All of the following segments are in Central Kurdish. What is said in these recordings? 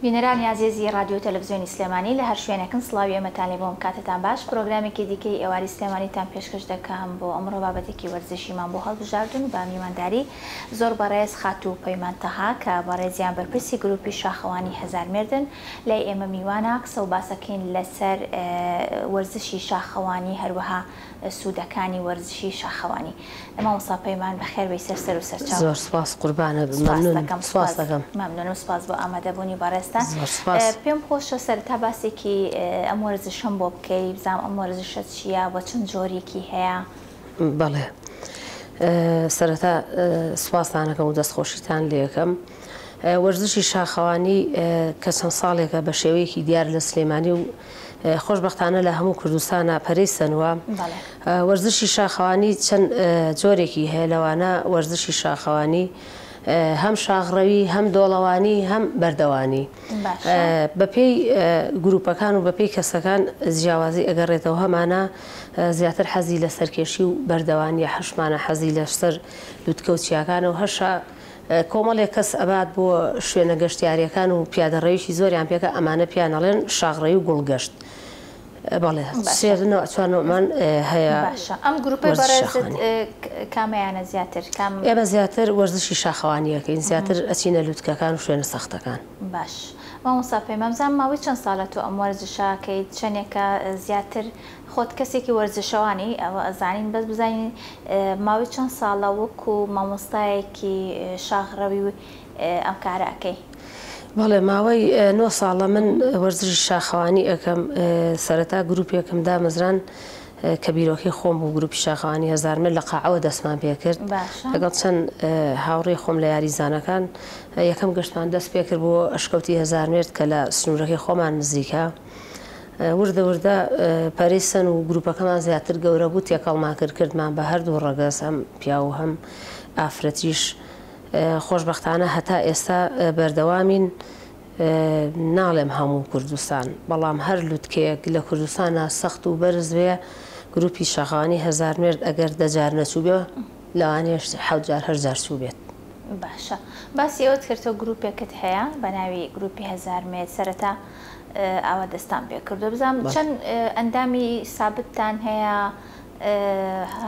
بینەرانی ئازیزی ڕادیۆ تەلەفزیۆنی سلێمانی لە هەر شوێنێکن سڵاوی ئێمەتان لێ بۆم کاتتان باش پرۆگرامێکی دیکەی ئێواری سلێمانیتان پێشکەش دەکەم بۆ ئەمڕۆ بابەتێکی وەرزشیمان بۆ هەڵبژاردون بە میوانداری زۆر بەڕێز خاتوو پەیمان تەها کە بەڕێزیان بەرپرسی گروپی شاخەوانی هەزارمێردن لای ئێمە میوانە قسە و باسەکەین لەسەر وەرزشی شاخەوانی هەروەها سوودەکانی وەرزشی شاخەوانی. مامۆستا پەیمان بەخێر بێی سەر سەر و سەرچاو. زۆر سوپاس قوربانت بم سوپاست مەمنون دەکەم سوپاست سوپاس دەکەم. مەمنونم سوپاس بۆ ئامادەبوونی بەڕێزتان. زۆر سوپاس. پێم خۆشە سەرەتا باسێکی ئەم وەرزشەم بۆ بکەی بزانم ئەم وەرزشە چییە وە چەند جۆرێکی هەیە؟ بەڵێ سەرەتا سوپاستان ئەکەم و دەستخۆشیتان لێکەم. وەرزشی شاخەوانی کە چەند ساڵێکە بە شێوەیەکی دیار لە سلێمانی و خۆشبەختانە لە هەموو کوردستانا پەرەی سەنووە. وەرزشی شاخەوانی چەند جۆرێکی هەیە لەوانە وەرزشی شاخەوانی هەم شاخڕەوی هەم دۆڵەوانی هەم بەردەوانی. بەپێی گروپەکان و بەپێی کەسەکان جیاوازی ئەگەڕێتەوە هەمانە زیاتر حەزی لە سەرکێشی و بەردەوانیە هەشمانە حەزی لەسەر لوتکە و چیاکانە و هەشە کۆمەڵێک کەس ئەبات بۆ شوێنە گەشتیاریەکان و پیادەڕەویی زۆریان پێکە ئەمانە پێیان ئەڵێن شاخڕەوی و گوڵگەشت بەڵێ سێ باشە نەوع چوار نەوعمان هەیە باشە ئەم گروپەی وەرزشی بەڕێزت شاخەوانی. کامەیانە زیاتر کام؟ ئێمە زیاتر وەرزشی شاخەوانی ئەکەین زیاتر ئەچینە لوتکەکان و شوێنە سەختەکان. باش مامۆستا پەیمان بزانم ماوەی چەند ساڵە تۆ ئەم وەرزشە ئەکەیت چەنێکە زیاتر خۆت کەسێکی وەرزشەوانی ئەوە ئەزانین بەس بزانین ماوەی چەند ساڵە وەکو مامۆستایەکی شاخڕەوی ئەم کارە ئەکەی؟ بەڵێ ماوەی نۆ ساڵە من وەرزشی شاخەوانی ئەکەم سەرەتا گروپێکم دامەزران کە بیرۆکەی خۆم بوو گروپی شاخەوانی هەزارمێر لە قاعەوە دەستمان پێکرد لەگەڵ چەند هاوڕێی خۆم لە یاریزانەکان یەکەم گەشتمان دەست پێکرد بۆ ئەشکەوتی هەزارمێرد کە لە سنوورەکەی خۆمان نزیکە وردە وردە پەرەی سەن و گروپەکەمان زیاتر گەورە بوو، تێکەڵمان کرد، کردمان بە هەردوو ڕەگەز هەم پیاو و هەم ئافرەتیش. خۆشبەختانە هەتا ئێستا بەردەوامین، ناڵێم هەموو کوردستان، بەڵام هەر لوتکەیەک لە کوردستانا سەخت و بەرز بێ، گروپی شاخەوانی هەزارمێرد ئەگەر دە جار نەچووبێ، لەوانەیە حەوت جار هەشت جار چووبێت. باشە باسی ئەوەت کرد تۆ گروپێکت هەیە بە ناوی گروپی هەزارمێرد، سەرەتا ئاوا دەستان پێ کردووە بزانم چەند ئەندامی سابتتان هەیە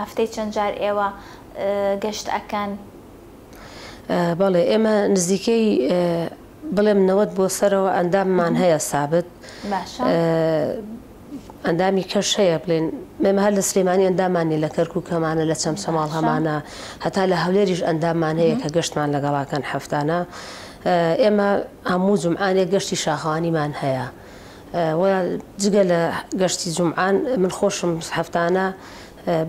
هەفتەی چەند جار ئێوە گەشت ئەکەن؟ بەڵێ ئێمە نزیکەی بڵێم 90 بۆ سەرەوە ئەنداممان هەیە سابت باشە ئەندامی کەش هەیە بڵێن ئێمە هەر لە سلێمانی ئەندامان نیە لە کەرکوک هەمانە لە چەمچەماڵ هەمانە هەتا لە هەولێریش ئەنداممان هەیە کە گەشتمان لەگەڵاکەن هەفتانە ئێمە هەموو جومعانێک گەشتی شاخەوانیمان هەیە و جگە لە گەشتی جومعان من خۆشم هەفتانە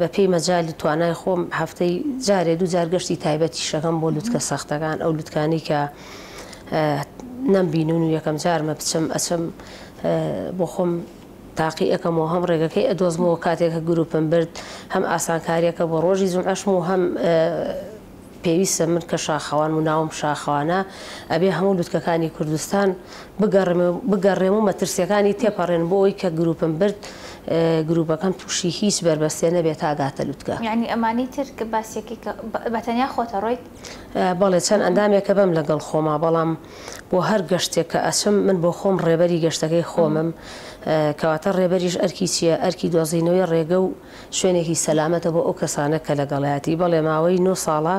بە پێی مەجالی توانای خۆم هەفتەی جارێ دوو جار گەشتی تایبەتیشەکەم بۆ لوتکە سەختەکان ئەو لوتکانی کە نەمبینون و یەکەم جارمە بچم ئەچم بۆ خۆم تاقی ئەکەمەوە هەم ڕێگەکەی ئەدۆزمەوە کاتێک کە گروپم برد هەم ئاسانکاریەکە بۆ ڕۆژی جومعەشم و هەم پێویستە من کە شاخەوانم و ناوم شاخەوانە ئەبێ هەموو لوتکەکانی کوردستان بگەڕێم و مەترسیەکانی تێپەڕێنم بۆ ئەوەی کە گروپم برد گروپەکەم تووشی هیچ بەربەستێ نەبێت تا گاتە لوتکە. یانی ئەمانەی تر کە باسیەکەی کە بە تەنیا خۆت ئەڕۆیت؟ بەڵێ چەند ئەندامێکە بەم لەگەڵ خۆما بەڵام بۆ هەر گەشتێک کە ئەچم من بۆ خۆم ڕێبەری گەشتەکەی خۆمم کەواتە ڕێبەریش ئەرکی چیە ئەرکی دۆزینەوەی ڕێگە و شوێنێکی سەلامەتە بۆ ئەو کەسانە کە لەگەڵیاتی بەڵێ ماوەی نۆ ساڵە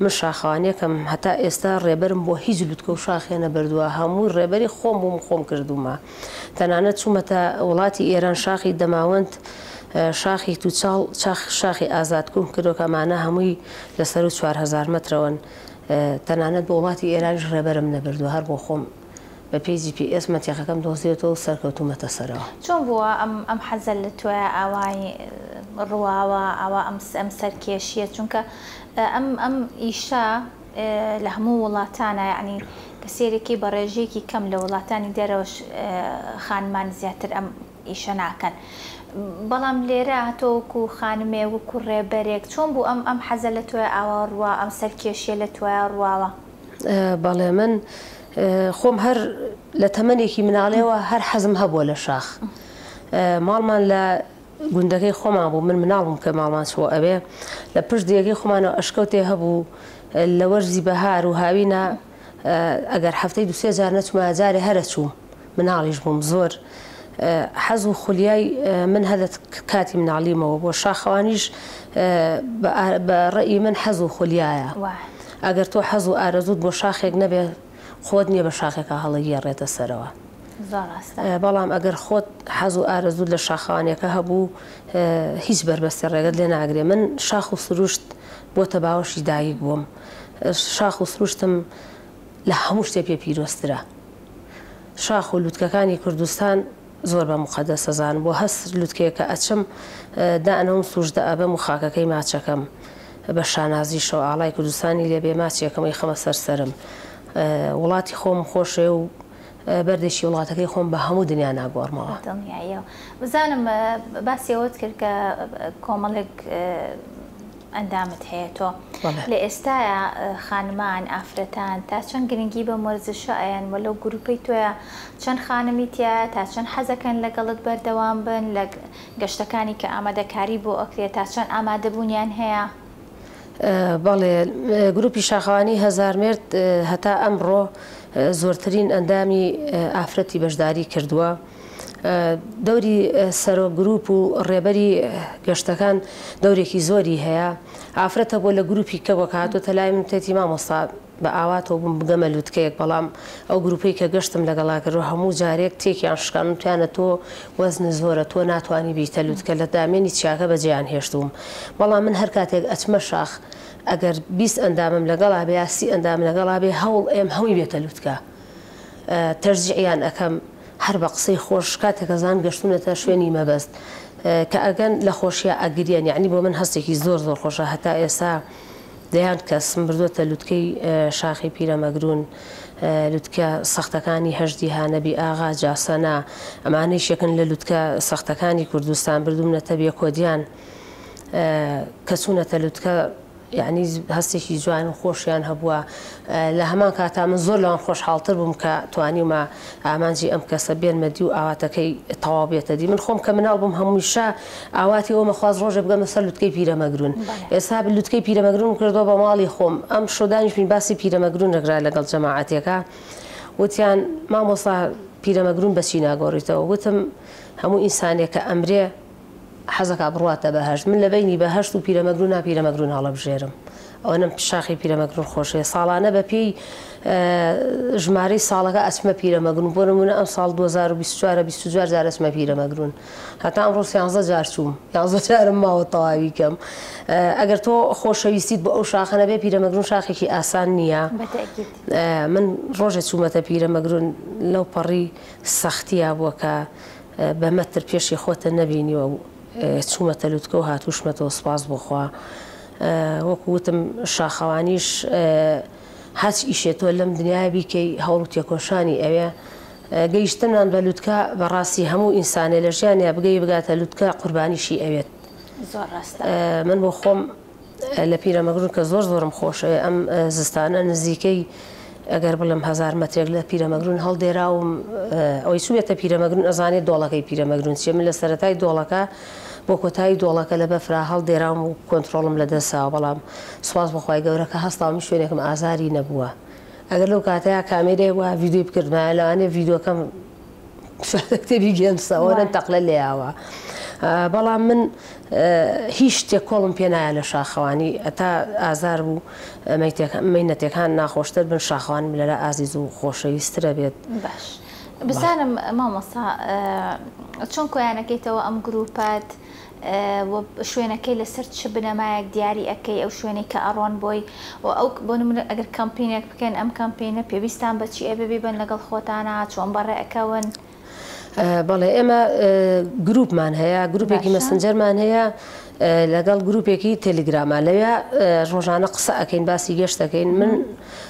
من شاخەوانیەکەم هەتا ئێستا ڕێبەرم بۆ هیچ لوتکە و شاخێ نەبردووە هەمووی ڕێبەری خۆم بووم خۆم کردوومە تەنانەت چوومەتە وڵاتی ئێران شاخی دەماوەند شاخی توچاڵ چاخ شاخی ئازادکوم کردووە کە ئەمانە هەمووی لە سەروو 4000 مەترەوەن تەنانەت بۆ وڵاتی ئێرانیش ڕێبەرم نەبردووە هەر بۆ خۆم بە پێی جی پی ئێس مەنتیقەکەم دۆزیوەتەوە و سەرکەوتوومەتە سەرەوە. چۆن بووە ئەم ئەم حەزە لە تۆیا ئاوای ڕواوە ئاوا ئەم ئەم سەرکێشیە چونکە ئەم ئەم ئیشە لە هەموو وڵاتانا یەعنی کە سەیرەکەی بە ڕێژەیەکی کەم لە وڵاتانی دەرەوەش خانمان زیاتر ئەم ئیشە ناکەن بەڵام لێرە تۆ وەکو خانمێ وەکو ڕێبەرێک چۆن بوو ئەم ئەم حەزە لە تۆیا ئاوا ڕوا ئەم سەرکێشیە لە تۆیا ڕواوە؟ بەڵێ من خۆم هەر لە تەمەنێکی مناڵیەوە هەر حەزم هەبووە لە شاخ ماڵمان لە گوندەکەی خۆمان بوو من مناڵ بووم کە ماڵمان چووە ئەوێ لە پشت دێگەی خۆمانەوە ئەشکەوتێ هەبوو لە وەرزی بەهار و هاوینە. ئەگەر هەفتەی دوسێ جار نەچومایە جارێ هەر ئەچووم مناڵیش بووم زۆر حەز و خولیای من هەر لە کاتی مناڵیمەوە بووە شاخەوانیش بە ڕەئی من حەز و خولیایە ئەگەر تۆ حەز و ئارەزووت بۆ شاخێک نەبێ خۆت نییە بە شاخێکا هەڵەگێڕێتە سەرەوە. زۆر ڕاستە. بەڵام ئەگەر خۆت حەز و ئارەزووت لە شاخەوانیەکە هەبوو هیچ بەربەستێ ڕێگەت لێ ناگرێ من شاخ و سروشت بۆتە باوەشی دایک بووم شاخ و سروشتم لە هەموو شتێ پێ پیرۆزترە شاخ و لوتکەکانی کوردستان زۆر بە موقەدەس ئەزانم بۆ هەر لوتکەیەک کە ئەچم دانەوم سوژدە ئەبەم و خاکەکەی ماچەکەم بە شانازیشەوە ئاڵای کوردستانی لێ بێ ماچێکم ئەیخەمە سەر سەرم وڵاتی خۆمم خۆشەوێ و بەردێکی وڵاتەکەی خۆم بە هەموو دنیا ناگۆڕمەوە. بە دڵنیاییەوە. بزانم باسی ئەوەت کرد کە کۆمەڵێک ئەندامت هەیە تۆ لە ئێستایا خانمان ئافرەتان تا چەند گرنگی بەم وەرزشە ئەیەن وە لەو گروپەی تۆیا چەند خانمی تیایە تا چەند حەزەکەن لەگەڵت بەردەوام بن لە گەشتەکانی کە ئامادەکاری بۆ ئەکرێت تا چەند ئامادەبوونیان هەیە؟ بەڵێ گروپی شاخەوانی هەزارمێرد هەتا ئەمڕۆ زۆرترین ئەندامی ئافرەتی بەشداری کردووە. دەوری سەرۆک گروپ و ڕێبەری گەشتەکان دەورێکی زۆری هەیە. ئافرەتە بۆ لە گروپی کەوە کە هاتۆتە لای من وتێتی مامۆستا بە ئاواتەوە بووم بگەمە لوتکەیەک بەڵام ئەو گروپەی کە گەشتم لەگەڵا کردوە هەموو جارێک تێکیان شکاندم وتیانە تۆ وەزنت زۆرە تۆ ناتوانی بیتە لوتکە لە دامێنی چیاکە بەجێیان هێشتووم بەڵام من هەر کاتێک ئەچمە شاخ ئەگەر 20 ئەندامم لەگەڵا بێ یا 30 ئەندام لەگەڵا بێ هەوڵ ئەیەم هەمووی بێتە لوتکە تەشجیعیان ئەکەم هەر بە قسەی خۆش کاتێک ئەزان گەشتونەتە شوێنی مەبەست کە ئەگەن لە خۆشیا ئەگریەن یەعنی بۆ من هەستێکی زۆر زۆر خۆشە هەتا ئێستا دەیان کەسم بردۆتە لوتکەی شاخی پیرەمەگرون لوتکە سەختەکانی هەژدی هانەبی ئاغا جاسەنا ئەمانەیش یەکن لە لوتکە سەختەکانی کوردستان بردومنەتە بێکۆدیان کە چوونەتە لوتکە یەعنی هەستێکی جوان و خۆشیان هەبووە، لە هەمان کاتا من زۆر لەوان خۆشحاڵتر بووم کە توانیومە ئامانجی ئەم کەسە بێنمە دی و ئاواتەکەی تەواو بێتە دی. من خۆم کە مناڵ بووم هەمیشە ئاواتی ئەوەمە خواست ڕۆژێ بگەمە سەر لوتکەی پیرەمەگرون. ئێستا لوتکەی پیرەمەگرونم کردووە بە ماڵی خۆم. ئەمشۆ دانیشتین باسی پیرەمەگرون دەکرا لەگەڵ جەماعەتێکا وتیان مامۆستا پیرەمەگرون بە چی ناگۆڕیتەوە؟ وتم هەموو ئینسانێک کە ئەمرێ حەزەکا بڕواتە بەهەشت من لە بەینی بەهەشت و پیرەمەگرونا پیرەمەگرون هەڵەبژێرم ئەوەنەم شاخی پیرەمەگرون خۆشەوێ ساڵانە بە پێی ژمارەی ساڵەکە ئەچمە پیرەمەگرون بۆ نمونە ئەم ساڵ 2024 24 جار ئەچمە پیرەمەگرون هەتا ئەمڕۆ 13 جار چووم 11 جارم ماوە تەواوی کەم ئەگەر تۆ خۆشەویستیت بۆ ئەو شاخە نەبێ پیرەمەگرون شاخێکی ئاسان نییە من ڕۆژێ چوومەتە پیرەمەگرون لەو پەڕی سەختیا بووە کە بە مەتر پێشی خۆتە نەبینیوە و چوومەتە لوتکە و هاتووشمەتەوە سوپاس بۆ خوا وەکو وتم شاخەوانیش هەچ ئیشێ تۆ لەم دنیایە بیکەی هەوڵ و تێکۆشانی ئەوێ گەیشتنمان بە لوتکە بەڕاستی هەموو ئینسانێ لە ژیانیا بگەی بگاتە لوتکە قوربانیشی ئەوێت زۆر ڕاستە من بۆ خۆم لە پیرەمەگرون کە زۆر زۆرم خۆشەوێ ئەم زستانە نزیکەی ئەگەر بڵێم هەزار مەترێک لە پیرەمەگرون هەڵدێراوم ئەوەی چووبێتە پیرەمەگرون ئەزانێت دۆڵەکەی پیرەمەگرون چیە من لە سەرەتای دۆڵەکە بۆ کۆتایی دۆڵەکە لە بەفرا هەڵدێراوم و کۆنترۆڵم لە دەستاوە بەڵام سوپاس بۆ خوای گەورە کە هەستاوم هیچ شوێنێکم ئازاری نەبووە ئەگەر لەو کاتەیا کامێرەیەک وایە ڤیدیۆی بکردمایە لەوانەیە ڤیدیۆکەم کتێبی گێنسە ئەوەنەم تەقلە لێیاوە بەڵام من هیچ شتێک کۆڵم پێ نایە لە شاخەوانی ئەتا ئازار بوو مەینەتەکان ناخۆشتر بن شاخەوانم لەلا ئازیز و خۆشەویسترە بێت. باش بزانم مامۆستا چۆن کۆیانەکەیتەوە ئەم گروپەت و شوێنەکەی لەسەر چ بنەمایەک دیاری ئەکەی ئەو شوێنەی کە ئەڕۆن بۆی و ئەو بۆ نمونە ئەگەر کەمپینێک بکەن ئەم کەمپینە پێویستان بە چی ئەبێ بیبەن لەگەڵ خۆتانا چۆن بەڕێ ئەکەون؟ بەڵێ ئێمە گروپمان هەیە گروپێکی مەسنجەرمان هەیە لەگەڵ گروپێکی تەلیگراما لەوێ ڕۆژانە قسە ئەکەین باسی گەشت دەکەین من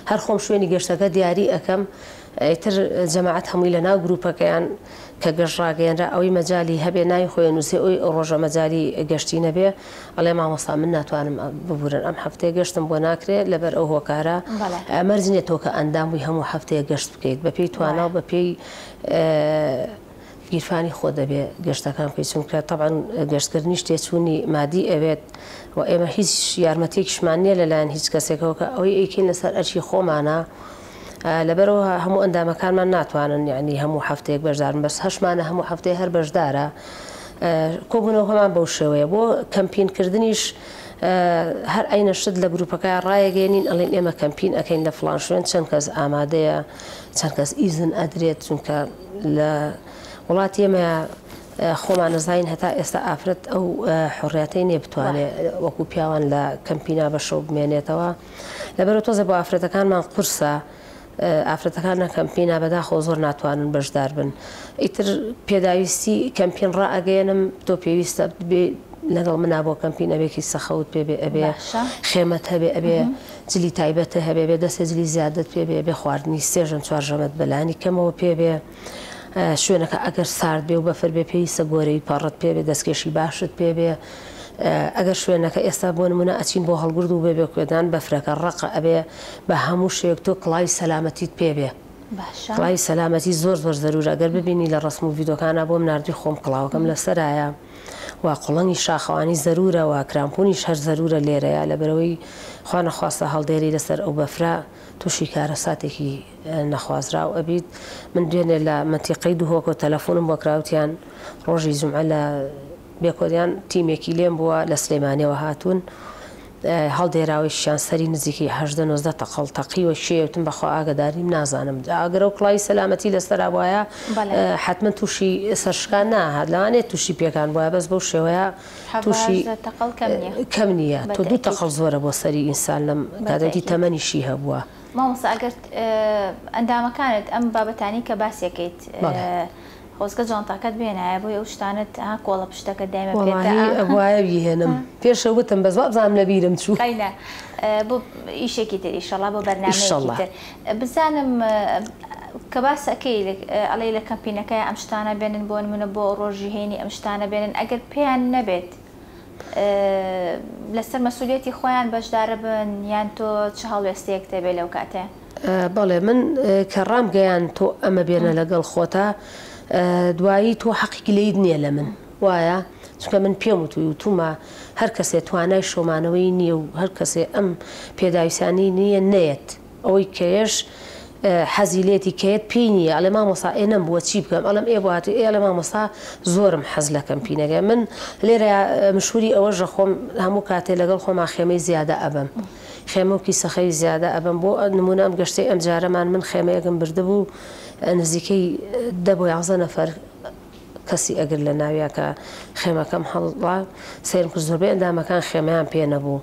هەر خۆم شوێنی گەشتەکە دیاری ئەکەم ئیتر جەماعەت هەمووی لەناو گروپەکەیان کە گەشت ڕاگەیەنرا ئەوەی مەجالی هەبێ ناوی خۆی ئەنووسێ ئەوی ئەو ڕۆژە مەجالی گەشتی نەبێ ئەڵێ مامۆستا من ناتوانم ببورن ئەم هەفتەیە گەشتم بۆ ناکرێ لەبەر ئەو هۆکارە مەرج نییە تۆ کە ئەندام بووی هەموو هەفتەیە گەشت بکەیت بەپێی توانا و بەپێی گیرفانی خۆت دەبێ گەشتەکان بکەیت چونکە تەبعەن گەشتکردنیش تێچوونی مادی ئەوێت و ئێمە هیچ یارمەتیەکیشمان نییە لەلایەن هیچ کەسێکەوە کە ئەوەی ئەیکەین لەسەر ئەرکی خۆمانە. لەبەرئەوە هەموو ئەندامەکانمان ناتوانن یانی هەموو هەفتەیەک بەشداربن بەس هەشمانە هەموو هەفتەیە هەر بەشدارە کۆبوونەوەکەمان بەو شێوەیە بۆ کەمپین کردنیش هەر عەینە شت لە گروپەکە ڕایەگەێنین ئەڵێن ئێمە کەمپین ئەەکەین لە فڵان شوێن چەند کەس ئامادەیە چەند کەس ئیزن ئەدرێت چونکە لە وڵاتی ئێمە خۆمان ئەزانین هەتا ئێستا ئافرەت ئەو حوڕیاتەی نیە بتوانێ وەکو پیاوان لە کەمپینا بە شەو بمێنێتەوە لەبەرئەوە تۆزێ بۆ ئافرەتەکانمان قورسە ئافرەتەکان لە کەمپینا بەداخەوە زۆر ناتوانن بەشدار بن ئیتر پێداویستی کەمپین ڕائەگەیەنم تۆ پێویستە بێ لەگەڵ منا بۆ کەمپین ئەبێ کیسە خەوت پێ بێ ئەبێ خێمەت هەبێ ئەبێ جلی تایبەتە هەبێ بێ دەستێ جلی زیادت پێ بێ بێ خواردنی سێ ژەم چوار ژەمت بەلانی کەمەوە پێ بێ شوێنەکە ئەگەر سارد بێ و بەفر بێ پێویستە گۆرەوی پەڕت پێ بێ دەستکێشی باشت پێ بێ ئەگەر شوێنەکە ئێستا بۆ نمونە ئەچین بۆ هەڵگورد و بێ بێکوێدان بەفرەکە ڕەقە ئەبێ بە هەموو شێوەیەک تۆ کڵاوی سەلامەتیت پێ بێ کڵاوی سەلامەتی زۆر زۆر زەرورە گەر ببینی لە ڕەسم و ڤیدۆکانا بۆم ناردوی خۆم کڵاوەکەم لەسەرایە و قوڵەنگی شاخەوانی زەرورە و کرامپونیش هەر زەرورە لێرەیە لەبەرئەوەی خوا نەخواستە هەڵدێری لەسەر ئەو بەفرە توشی کارەساتێکی نەخوازراو ئەبیت من دوێنێ لە مەنتیقەی دهۆکەوە تەلەفونم بۆ کرا وتیان ڕۆژی جومعە لە بێکۆدیان تیمێکی لێم بووە لە سلێمانیەوە هاتوون هەڵدێراوەیشیان سەری نزیکەی 18 19 تەقەڵ تەقیوە کێیە وتم بەخوا ئاگەدار نیم نازانم جا ئەگەر ئەو کڵاوی سەلامەتی لەسەرا بوایە حەتمەن تووشی سەرشکان ناهات لەوانەیە تووشی پێکان بوایە بەس بەو شێوەیە تووشی تەقەڵ کەم نییە کەم نییە تۆ دوو تەقەڵ زۆرە بۆ سەری ئینسان لەم کاتەی تەمەنیشی هەبووە. مامۆستا ئەگەر ئەندامەکانت ئەم بابەتانەی کە باسیەکەیت خۆزگە جانتاکەت بێنایە بۆی ئەو شتانەت ها کۆڵە پشتەکەت دایمە پێتە. وەڵاهی ئەبوایە بیهێنم پێشە وتم بەس وابزانم لەبیرم چوو. ئەی نا بۆ ئیشێکی تر ئیشەڵا بۆ بەرنامەیەکی تر بزانم کە باس ئەکەی ئەڵێی لە کەمپینەکەیا ئەم شتانە بێنن بۆ نمونە بۆ ڕۆژی هەینی ئەم شتانە بێنن ئەگەر پێیان نەبێت لەسەر مەسولیەتی خۆیان بەشداربن یان تۆ چ هەڵوێستەیەکت هەبێ لەو کاتەیە؟ بەڵێ من کە ڕامگەیاند تۆ ئەمە بێنە لەگەڵ خۆتا دوایی تۆ حەقی گلەیت نییە لە من وایە؟ چونکە من پێم وتووی وتوومە هەر کەسێ توانای شۆمانەوەی نییە و هەر کەسێ ئەم پێداویستانەی نییە نەیەت ئەوەی کەیەش حەزی لێتی کەیەت پێی نییە ئەڵێ مامۆستا ئێ نەمبووە چی بکەم ئەڵێم ئێ بۆ هاتووی ئێ ئەڵێ مامۆستا زۆرم حەز لە کەمپینەکەیە من لێرە مشووری ئەوەش ڕەخۆم هەموو کاتێ لەگەڵ خۆما خێمەی زیادە ئەبەم خێمە و کیسەخەوی زیادە ئەبەم بۆ نموونە ئەم گەشتەی ئەمجارەمان من خێمەیەکم بردبوو نزیکەی دە بۆ یانزە نەفەر کەسی ئەگر لە ناویا کە خێمەکەم هەڵدا سەیرم کرد زۆربەی ئەندامەکان خێمەیان پێ نەبوو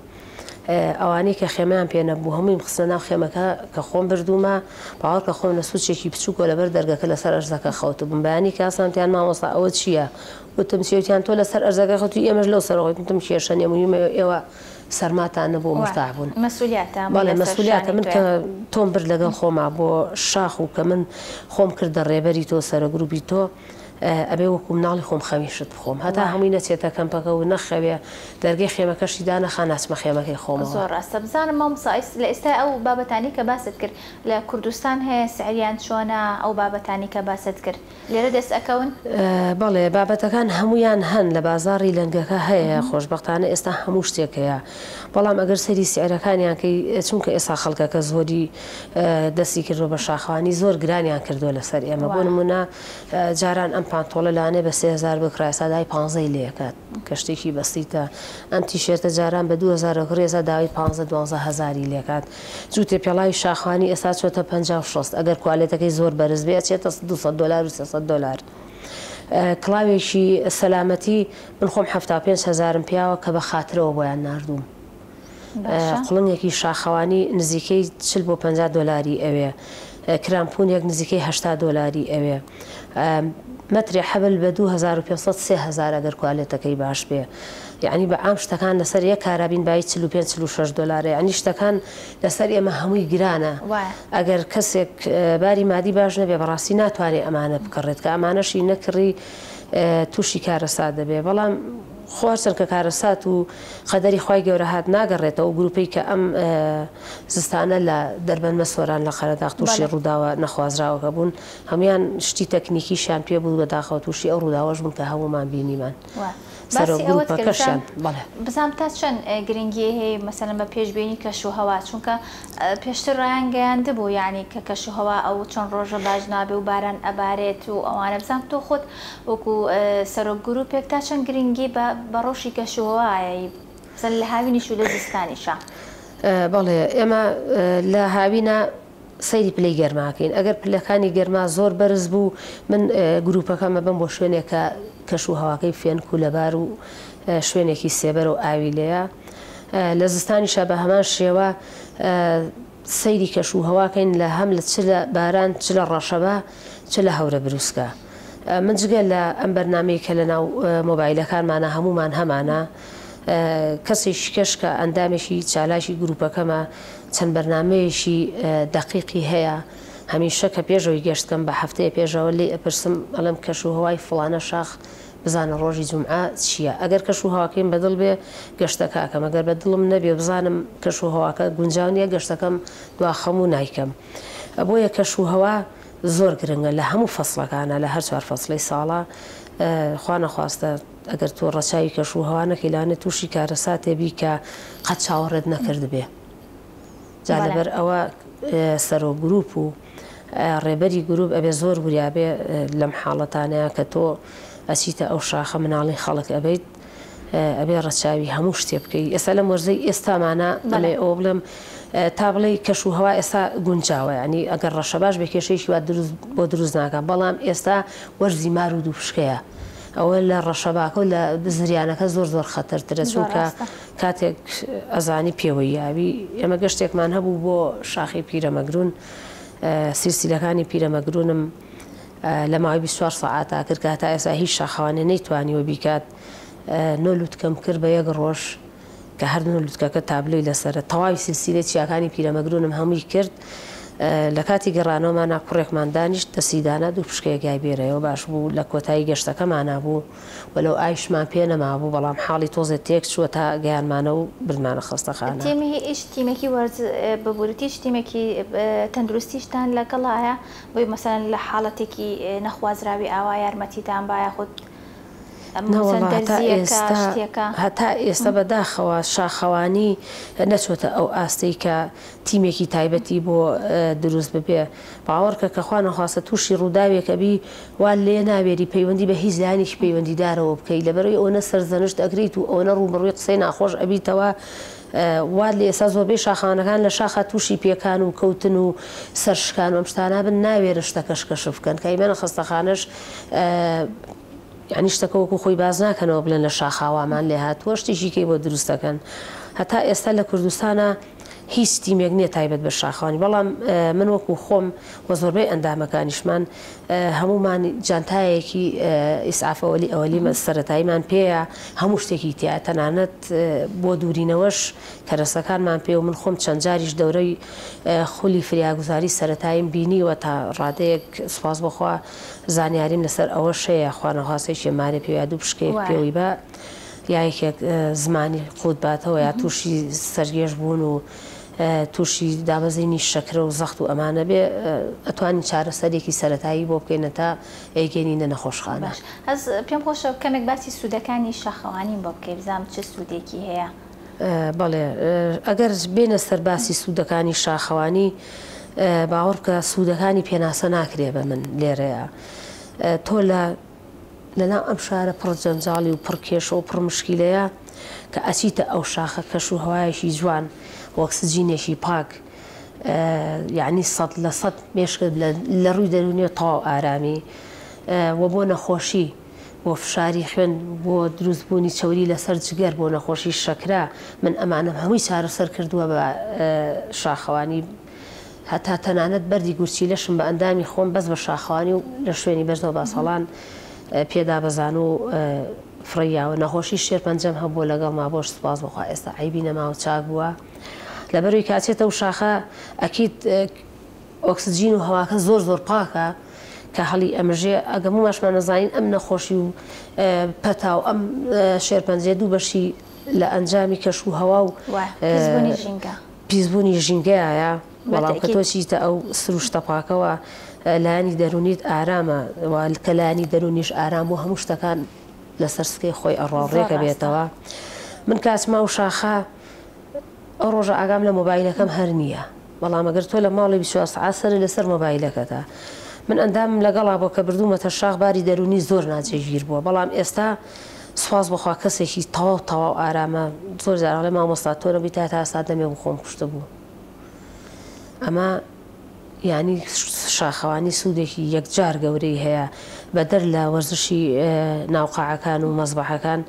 ئەوانەی کە خێمەیان پێ نەبوو هەموویم خستە ناو خێمەکە کە خۆم بردوومە باوەڕکە خۆم لە سوچێکی بچووکەوە لەبەر دەرگەکە لەسەر ئەرزەکە خەوتبووم بەیانی کە هەستام وتیان مامۆستا ئەوە چییە وتم چیە وتیان تۆ لەسەر ئەرزەکە خەوتووی ئێمەش لەو سەرەوە وتم کێشە نییە موهیمە ئێوە سەرماتان نەبوو مورتاح بوون. مەسولیاتە هەمووی بەڵێ لەسەر مەسولیاتە شانی من کە تۆیە. تۆم برد لەگەڵ خۆما بۆ شاخ و کە من خۆم کردە ڕێبەری تۆ سەرە گروپی تۆ ئەبێ وەکو مناڵی خۆم خەمی شت بخۆم هەتا هەمووی نەچێتە کەمپەکە و نەخەوێ دەرگەی خێمەکەشی دانەخا ناچمە خێمەکەی خۆمەوە. زۆر ڕاستە بزانم مامۆستا لە ئێستا ئەو بابەتانەی کە باست کرد لە کوردستان هەیە سعریان چۆنە ئەو بابەتانەی کە باست کرد لێرە دەست ئەکەون؟ بەڵێ بابەتەکان هەموویان هەن لە بازاڕی لەنگەکە هەیە خۆشبەختانە ئێستا هەموو شتێک هەیە بەڵام ئەگەر سەیری سعرەکانیان کەی چونکە ئێستا خەڵکەکە زۆری دەستی کردوە بە شاخەوانی زۆر گرانیان کردوە لەسەر ئێمە بۆ نمونە جاران ئەم پانتۆڵە لەوانەیە بە 3000 بکڕا ئێستا داوای پانزەی لێ ئەکات کە شتێکی بەسیتە ئەم تیشێرتە جاران بە 2000 ئەکڕی ئێستا داوای پانزە دوانزە هەزاری لێکات جووتێ پێڵاوی شاخەوانی ئێستا چۆتە 50 و 60 ئەگەر کوالێتەکەی زۆر بەرز بێ ئەچێتە 200 دۆلار و 300 دۆلار کڵاوێکی سەلامەتی من خۆم 75 هەزارم پیاوە کە بە خاترەوە بۆیان ناردووم قوڵنگێکی شاخەوانی نزیکەی 40 بۆ 50 دۆلاری ئەوێ، کرامپونێک نزیکەی 80 دۆلاری ئەوێ، مەترێ حەبل بە 2500 3000 ئەگەر کوالێتەکەی باش بێ. یەعنی بە عام شتەکان لەسەر یەک کارابین بایی 45 46 دۆلارە یەعنی شتەکان لەسەر ئێمە هەمووی گرانە. ئەگەر کەسێک باری مادی باش نەبێ بەڕاستی ناتوانێ ئەمانە بکڕێت کە ئەمانەشی نەکڕی تووشی کارەسات دەبێ بەڵام خۆ هەرچەند کە کارەسات و قەدەری خوای گەورە هات ناگەڕێتەوە ئەو گروپەی کە ئەم زستانە لە دەربەند مەسۆران لە قەرەداغ تووشی ڕووداوە نەخوازراوەکە بوون هەموویان شتی تەکنیکیشیان پێ بوو بەداخەوە تووشی ئەو ڕووداوەش بوون کە هەموومان بینیمان. سەرۆک باسی ئەوەت کرد بزان گروپەکەشیان بەڵێ. بزانم تا چەند گرنگی هەیە مەسەلەن بە پێشبینی کەش و هەوا چونکە پێشتر ڕایان گەیاندبوو یانی کە کەش و هەوا ئەو چەند ڕۆژە باش نابێ و باران ئەبارێت و ئەوانە بزانم تۆ خۆت وەکو سەرۆک گروپێک تا چەند گرنگی بە بە ڕەوشی کەش و هەوا ئەیەی مەسەلەن لە هاوینیش و لە زستانیشا. بەڵێ ئێمە لە هاوینا سەیری پلەی گەرما ئەکەین ئەگەر پلەکانی گەرما زۆر بەرز بوو من گروپەکەم ئەبەم بۆ شوێنێک کە کەش و هەواکەی فێنک و لەبار و شوێنێکی سێبەرە و ئاوی لێیە لە زستانیشا بە هەمان شێوە سەیری کەش و هەواکەین لە هەم لە چ لە باران چ لە ڕەشەبا چ لە هەورە بروسکە من جگە لە ئەم بەرنامەی کە لە ناو مۆبایلەکانمانە هەموومان هەمانە کەسێکی کەش کە ئەندامێکی چالاکی گروپەکەمە چەند بەرنامەیەکی دەقیقی هەیە هەمیشە کە پێشەوەی گەشت کەم بە هەفتەیە پێشەوە لێی ئەپرسم ئەڵێم کەش و هەوای فڵانە شاخ بزانە ڕۆژی جومعە چییە ئەگەر کەش و هەواکەیم بەدڵ بێ گەشتەکە ئەکەم ئەگەر بە دڵم نەبێ بزانم کەش و هەواکە گونجاو نییە گەشتەکەم دواخەم و نایکەم بۆیە کەش و هەوا زۆر گرنگە لە هەموو فەسڵەکانە لە هەر چوار فەسڵی ساڵا خوا نەخواستە ئەگەر تۆ ڕەچاوی کەش و هەوا نەکەی لەوانەیە تووشی کارەساتێ بی کە قەت چاوەڕێت نەکردبێ جا لەبەر ئەوە سەرۆک گروپ و ڕێبەری گروپ ئەبێ زۆر وریا بێ لەم حاڵەتانەیە کە تۆ ئەچیتە ئەو شاخە مناڵی خەڵک ئەبیت ئەبێ ڕەچاوی هەموو شتێ بکەی ئێستا لەم وەرزەی ئێستامانە ئەمێ ئەوە بڵێم تا بڵێ کەش و هەوا ئێستا گونجاوە ینی ئەگەر ڕەشەباش بێ کێشەیەکی وا دروست بۆ دروست ناکە بەڵام ئێستا وەرزی مار و دووپشکەیە ئەوە لە ڕەشەباکە و لە زریانەکە زۆر زۆر خەتەرترە چونکە کاتێک ئەزانی پێوەی یاوی ئێمە گەشتێکمان هەبوو بۆ شاخی پیرەمەگرون سیلسیلەکانی پیرەمەگرونم لە ماوەی 24 سەعاتا کرد کە هەتا ئێستا هیچ شاخەوانێ نەیتوانیوە بیکات نۆ لوتکەم کرد بە یەک ڕۆژ کە هەر نۆ لوتکەکە تابلۆی لەسەرە تەواوی سلسیلەی چیاکانی پیرەمەگرونم هەمووی کرد لە کاتی گەڕانەوەمانا کوڕێکمان دانیشت دەستی دانا دوو پشکەیەک گای بێرەیەوە باش بوو لە کۆتایی گەشتەکەمانا بوو وەلەو ئاویشمان پێ نەمابوو بەڵام حاڵی تۆزێ تێک چووە تا گەیانمانە و بردمانە خەستەخانە. تیمی هیچ تیمێکی وەرز ببورە هیچ تیمێکی تەندروستیشتان لەگەڵایە بۆی مەسەلەن لە حاڵەتێکی نەخوازراوی ئاوا یارمەتیتان با یاخود نەوەڵا هەتا ئێستا هەتا ئێستا بەداخەوە شاخەوانی نەچۆتە ئەو ئاستەی کە تیمێکی تایبەتی بۆ دروست ببێ باوەڕکە کە خوا نەخواستە تووشی ڕووداوێک ئەبی وا لێ ناوێری پەیوەندی بە هیچ لایەنێکی پەیوەندیدارەوە بکەی لەبەرئەوەی ئەوەنە سەرزەنشت ئەکرێیت و ئەوەنە ڕووبەڕووی قسەی ناخۆش ئەبیتەوە وات لێ ئێستا زۆربەی شاخەوانەکان لە شاخا تووشی پێکان و کەوتن و سەرشکان و ئەم شتانە بن ناوێرن شتەکەش کەشف بکەن کە ئیمەنە خەستەخانەش یانی شتەکە وەکو خۆی باس ناکەنەوە بڵێن لە شاخا وامان لێ هاتووە شتێکی کەی بۆ دروست دەکەن هەتا ئێستا لە کوردستانا هیچ تیمێک نییە تایبەت بە شاخەوانی بەڵام من وەکو خۆم و زۆربەی ئەندامەکانیشمان هەموومان جانتایەکی ئیسعاف ئەوەلی ئەوەلی سەرەتاییمان پێیە هەموو شتێکی تیا تەنانەت بۆ دوورینەوەش کەرەسەکانمان پێ و من خۆم چەند جاریش دەورەی خولی فریاگوزاری سەرەتاییم بینیوە تا ڕادەیەک سوپاس بۆ خوا زانیاریم لەسەر ئەوەش هەیە خوانەخواستە یەکێ مارێ پێوە یا دوو پشکەیەک پێوەی با یا یەکێک زمانی قوت باتەوە یا تووشی سەرگێژ بوون و تووشی دابەزینی شەکرە و زەخت و ئەمانە بێ ئەتوانین چارەسەرێکی سەرەتایی بۆ بکەین هەتا ئەیگەینینە نەخۆشخانە. باش ئەز پێم خۆشە کەمێک باسی سوودەکانی شاخەوانیم بۆ بکەی بزانم چ سوودێکی هەیە. بەڵێ ئەگەر بێینە سەر باسی سوودەکانی شاخەوانی باوەڕ بکە سوودەکانی پێناسە ناکرێ بە من لێرەیە تۆ لە لەناو ئەم شارە پڕ جەنجاڵی و پڕ کێشە و پڕ مشکیلەیە کە ئەچیتە ئەو شاخە کەش و هەوایەکی جوان ئۆکسجینێکی پاک یعنی 100% مێشکت لە ڕووی دەروونیەوە تەواو ئارامی و بۆ نەخۆشی بۆ فشاری خوێن، بۆ دروست بوونی چەوری لەسەر جگەر، بۆ نەخۆشی شەکرە، من ئەمانەم هەمووی چارەسەر کردووە بە شاخەوانی، هەتا تەنانەت بەردی گورچیلەشم بە ئەندامی خۆم بەس بە شاخەوانی و لە شوێنی بەرزەوە باسەڵان پێدا بەزان و فڕێی یاوە، نەخۆشی شێرپەنجەم هەبووە لەگەڵما بۆش سوپاس بۆ خوا ئێستا عەیبی نەماوە چاک بووە، لەبەرئەوەی کە ئەچێتە ئەو شاخە ئەکید. ئۆکسجین و هەواکە زۆر زۆر پاکە کە هەڵی ئەمژێ ئەگە هەمووماشمان ئەزانین ئەم نەخۆشی و پەتا و ئەم شێرپەنجەیە دوو بەشی لە ئەنجامی کەش و هەوا و پیسبوونی ژینگە پیسبوونی ژینگەیە بەڵام کە تۆ چیتە ئەو سروشتە پاکەوە لایەنی دەروونیت ئارامە و کە لایەنی دەروونیش ئارام بوو هەموو شتەکان. لەسەر سکەی خۆی ئەڕوا و زۆر ڕێکە ڕاستە. بێتەوە من کە ئەچمە ئەو شاخە ئەو ڕۆژە ئاگام لە مۆبایلەکەم هەر نییە بەڵام ئەگەر تۆ لە ماڵی 24 سەعات سەرت لەسەر مۆبایلەکەتە من ئەندامم لەگەڵا بووە کە بردوومەتە شاخ باری دەروونی زۆر ناجێگیر بووە بەڵام ئێستا سوپاس بۆ خوا کەسێکی تەواو تەواو ئارامە زۆر جار ئەڵێ مامۆستا تۆ نەبووی تا تا ئێستا دەمێک بوو خۆم کوشتبوو ئەمە یانی شاخەوانی سوودێکی یەکجار گەورەی هەیە بەدەر لە وەرزشی ناو قاعەکان و مەزبەحەکان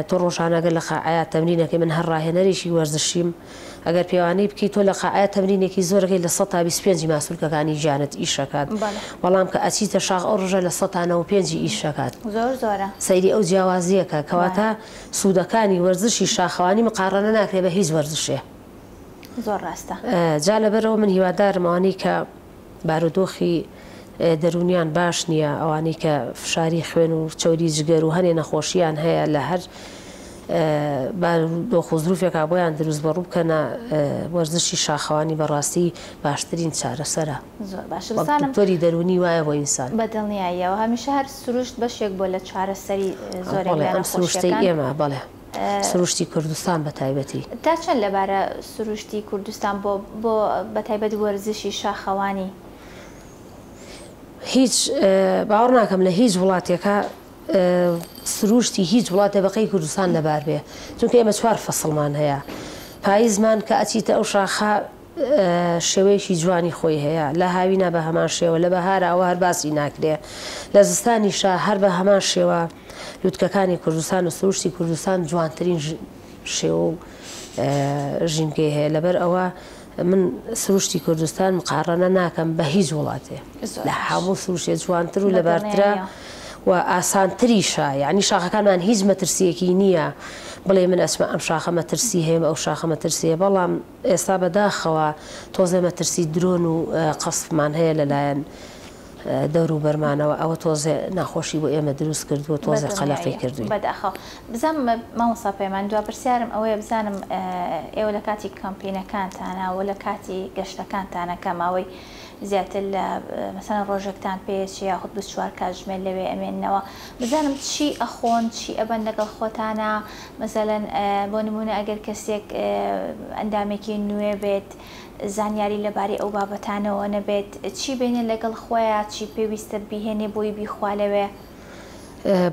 تۆ ڕۆژانە گەر لە قاعەیا تەمرینەکەی من هەر ڕاهێنەرێکی وەرزشیم ئەگەر پێوانەی بکەی تۆ لە قاعەیا تەمرینێکی زۆرەکەی 25% ی ماسولکەکانی گیانت ئیشەکات بەڵام کە ئەچیتە شاخ ئەو ڕۆژە 95% ی ئیشەکات زۆر زۆرە سەیری ئەو جیاوازیەکە کەواتە سوودەکانی وەرزشی شاخەوانی مقاڕەنە ناکرێ بە هیچ وەرزشێ. زۆر ڕاستە. جا لەبەرئەوە من هیوادارم ئەوانەی کە بارودۆخی دەروونیان باش نییە، ئەوانەی کە فشاری خوێن و چەوری جگەر و هەنێ نەخۆشییان هەیە لە هەر بارودۆخ و زروفێکا بۆیان دروست بە ڕووبکەنە وەرزشی شاخەوانی بەڕاستی باشترین چارەسەرە. زۆر باشە وەک بزانم. دکتۆری دەروونی وایە بۆ ئینسان. بە دڵنیاییەوە هەمیشە هەر سروشت بەشێک بووە لە چارەسەری زۆرێک بەڵێ لە ئەم سروشتەی نەخۆشییەکان. ئێمە بەڵێ. سروشتی کوردستان بە تایبەتی. تا چەند لەبارە سروشتی کوردستان بۆ بۆ بە تایبەت وەرزشی شاخەوانی؟ هیچ باوەڕ ناکەم لە هیچ وڵاتێکا سروشتی هیچ وڵاتێ بەقەی کوردستان لەبار بێ چونکە ئێمە چوار فەسڵمان هەیە پاییزمان کە ئەچیتە ئەو شاخە شێوەیەکی جوانی خۆی هەیە لە هاوینا بە هەمان شێوە لە بەهارا ئەوە هەر باسی ناکرێ لە زستانیشا هەر بە هەمان شێوە لوتکەکانی کوردستان و سروشتی کوردستان جوانترین شێوە و ژینگەی هەیە لەبەر ئەوە من سروشتی کوردستان مقاڕەنە ناکەم بە هیچ وڵاتێ لە هەموو سروشتێ جوانتر و لەبارترە و ئاسانتریشە یعنی شاخەکانمان هیچ مەترسیەکی نییە بڵێ من ئەچمە ئەم شاخە مەترسی هەیە ئەو شاخە مەترسی هەیە بەڵام ئێستا بەداخەوە تۆزێ مەترسی درۆن و قەسفمان هەیە لەلایەن دەوروبەرمانەوە ئەوە تۆزێ ناخۆشی بۆ ئێمە دروست کردووە تۆزێ قەلەقی کردوین. بەداخەوە بزانم مامۆستا پەیمان دوا پرسیارم ئەوەیە بزانم ئێوە لە کاتی کەمپینەکانتانا و لە کاتی گەشتەکانتانا کە ماوەی زیاتر لە مەسەلەن ڕۆژێکتان پێچێ یاخود 24 کاتژمێر لەوێ ئەمێننەوە بزانم چی ئەخۆن چی ئەبەن لەگەڵ خۆتانا مەسەلەن بۆ نموونە ئەگەر کەسێک ئەندامێکی نوێ بێت زانیاری لەبارەی ئەو بابەتانەوە نەبێت چی بێنێ لەگەڵ خۆیا چی پێویستە بیهێنێ بۆی بیخوا لەوێ؟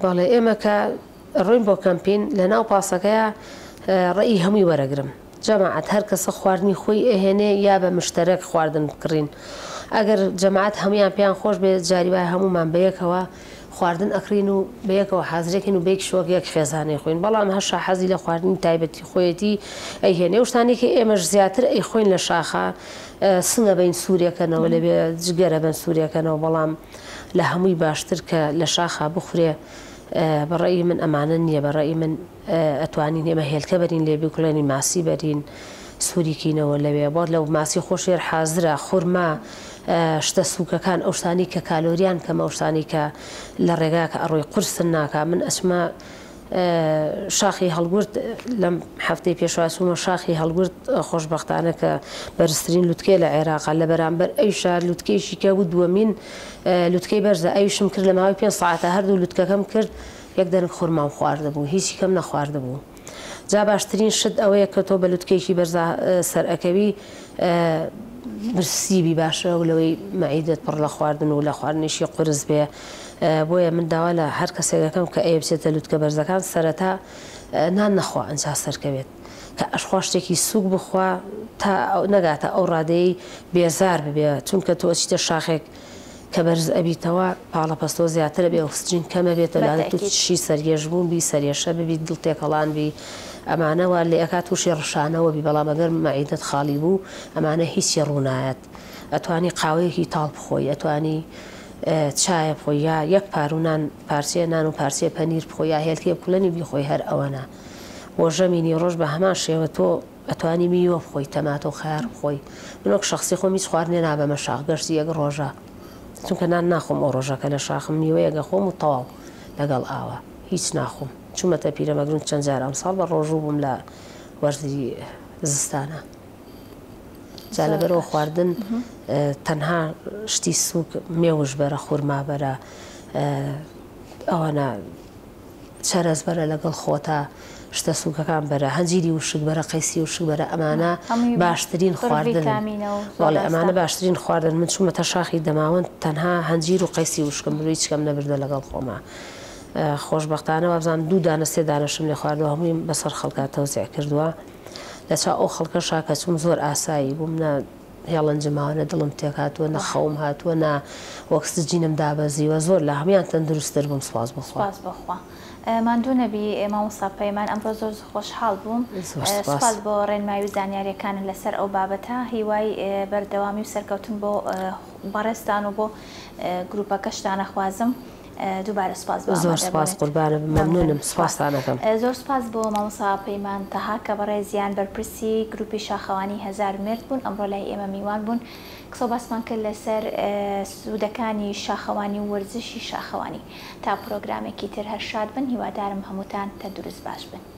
بەڵێ ئێمە کە ڕۆین بۆ کەمپین لەناو پاسەکەیا ڕەئی هەمووی وەرەگرم جەماعەت هەر کەسە خواردنی خۆی ئەهێنێ یا بە مشتەرەک خواردن بکڕین ئەگەر جەماعەت هەموویان پێیان خۆش بێ جاری وایە هەموومان بەیەکەوە خواردن ئەکڕین و بەیەکەوە حازرەکەین و بەیەک شۆک یەک خێزان ئەیخۆین بەڵام هەشا حەزی لە خواردنی تایبەتی خۆیەتی ئەیهێنێ ئەو شتانەی کە ئێمەش زیاتر ئەیخۆین لە شاخا سنگە بەین سوورێکەنەوە لەوێ جگەرە بەن سوورێکەنەوە بەڵام لە هەمووی باشتر کە لە شاخا بخورێ بە ڕەئی من ئەمانە نییە بە ڕەئی من ئەتوانین ئێمە هێلکە بەرین لێ بکوڵێنین ماسی بەرین سووری کینەوە لەوێ بۆ لەو ماسی خۆشێر حازرە خورما شتە سووکەکان ئەو شتانی کە کالۆریان کەمە ئەو شتانی کە لە ڕێگا کە ئەڕۆی قورسن ناکا من ئەچمە شاخی هەڵگورد لەم هەفتەی پێشوا چوومە شاخی هەڵگورد خۆشبەختانە کە بەرزترین لوتکەیە لە عێراقا لە بەرامبەر ئەویشا لوتکەیەکی کە بوو دووەمین لوتکەی بەرزە ئەویشم کرد لە ماوەی پێنج سەعاتە هەردوو لوتکەکەم کرد یەک دەنک خورمام خواردبوو هیچی کەم نەخواردبوو جا باشترین شت ئەوەیە کە تۆ بە لوتکەیەکی بەرزا سەر ئەکەوی برسی بی باشە و لەوەی مەعیدەت پڕ لە خواردن و لە خواردنیشی قورس بێ بۆیە من داوا لە هەر کەسێک ئەکەم کە ئەیە بچێتە لوتکە بەرزەکان سەرەتا نان نەخوا ئەنجا سەرکەوێت کە ئەشخوا شتێکی سوک بخوا تا نەگاتە ئەو ڕادەیەی بێزار ببێ چونکە تۆ ئەچیتە شاخێک کە بەرز ئەبیتەوە پاڵەپەستۆ زیاتر ئەبێ ئۆکسجین کەم ئەبێتەوە لەوانەیە بەتەئکید. توشی سەرگێژ بوون بی سەرێشە ببی دڵ تێکەڵان بی ئەمانە وا لێ ئەکا توشی ڕشانەوە بی بەڵام ئەگەر مەعیدەت خاڵی بوو ئەمانە هیچی ڕوونایەت ئەتوانی قاوەیەکی تاڵ بخۆی ئەتوانی چایە بخۆی یا یەک پارو نان پارچەیە نان و پارچەیە پەنیر بخۆی یا هێلکەیە بکوڵێنی بیخۆی هەر ئەوەنە بۆ ژەمی نیوەڕۆش بە هەمان شێوە تۆ ئەتوانی میوە بخۆی تەماتە و خەیار بخۆی من وەک شەخسی خۆم هیچ خواردنێ نابەمە شاخ گەشتی یەک ڕۆژە چونکە نان ناخۆم ئەو ڕۆژە کە لە شاخم میوەیەک ئەخۆم و تەواو لەگەڵ ئاوە هیچ ناخۆم چوومەتە پیرەمەگرون چەند جار ئەمساڵ بە ڕۆژوو بووم لە وەرزی زستانە جا زۆر لەبەرەوە باش خواردن تەنها شتی سووک مێوژ بەرە خورما بەرە ئەوانە. چەرەس بەرە لەگەڵ خۆتا، شتە سووکەکان بەرە، هەنجیری وشک بەرە، قەیسی وشک بەرە، ئەمانە باشترین خواردنن. بەڵێ ئەمانە باشترین خواردن. من چوومەتە شاخی دەماوەند تەنها هەنجیر و قەیسی وشکم برد هیچ کەم نەبردە لەگەڵ خۆما. خۆشبەختانە وابزانم دوو دانە سێ دانەشم لێ خواردووە هەموویم بەسەر خەڵکا تەوزیع کردووە. لە چاو ئەو خەڵکەشا کە چووم زۆر ئاسایی بووم نە هێڵنجم ماوە نە دڵم تێک هاتووە نە خەوم هاتووە نە ئۆکسجینم دابەزیوە زۆر لە هەموویان تەندروستتر بووم سوپاس بۆ خوا. سوپاس بۆ خوا. ماندوو نەبی مامۆستا پەیمان ئەمڕۆ زۆر خۆشحاڵ بووم زۆر سوپاس. سوپاس بۆ ڕێنمایی و زانیاریەکانت لەسەر ئەو بابەتە هیوای بەردەوامی و سەرکەوتن بۆ بەڕێزتان و بۆ گروپەکەشتان ئەخوازم. دووبارە سوپاس بۆ زۆر سوپاس ئامادەبوونت. قوربانت بم مەمنونم مەمنونم سوپاس. سوپاستان ئەکەم. زۆر سوپاس بۆ مامۆستا پەیمان تەها کە بەڕێزیان بەرپرسی گروپی شاخەوانی هەزارمێرد بوون ئەمڕۆ لای ئێمە میوان بوون قسەو باسمان کرد لەسەر سوودەکانی شاخەوانی و وەرزشی شاخەوانی تا پرۆگرامێکی تر هەر شاد بن هیوادارم هەمووتان تەندروست باش بن.